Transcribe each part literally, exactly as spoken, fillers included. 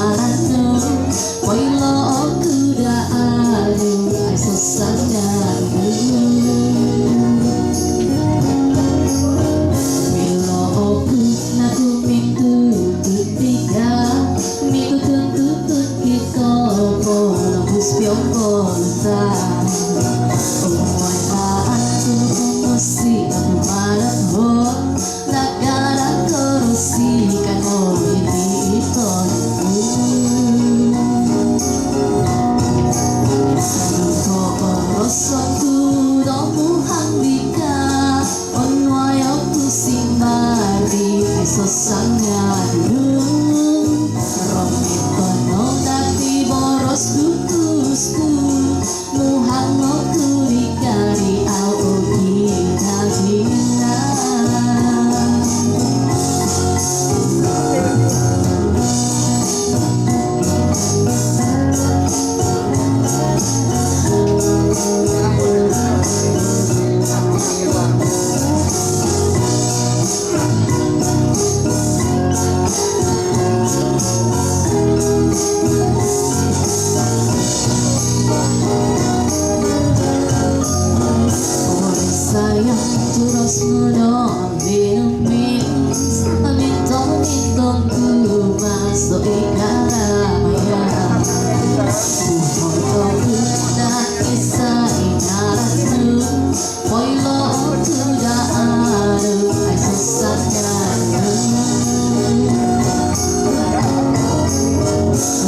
Anu, poilo oku daa anu, aiso sanganu. Milo oku naku mintutun tiga, mitutun-tutun kito po lombus piombo ta. Umoi maan tu umusi aku manat ho. Nagana korosi kano iti iton. Ko orosonku do muhang dika, onuai oku simbar di aiso sanganu. Romit kono dati boros dukusku. Muhang oku di kari au ogi nagina. Sayang turos muno minum min, minum minum kumas do ikara maya. Buhon oku na kisah inaratu. Poilo oku daa anu, aiso sanganu.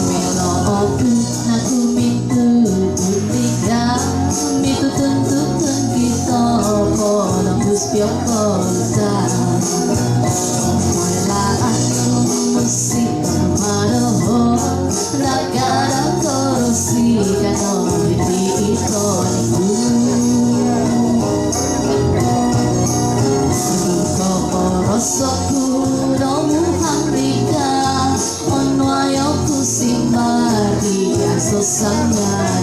Milo oku naku mintutun tiga, mitutun-tutun kito po lombus piombo ta. Poilo oku musi mado. Nagana korosi kano iti iton. Ko orosonku do muhang dika, onuai oku simbar di aiso sanganu.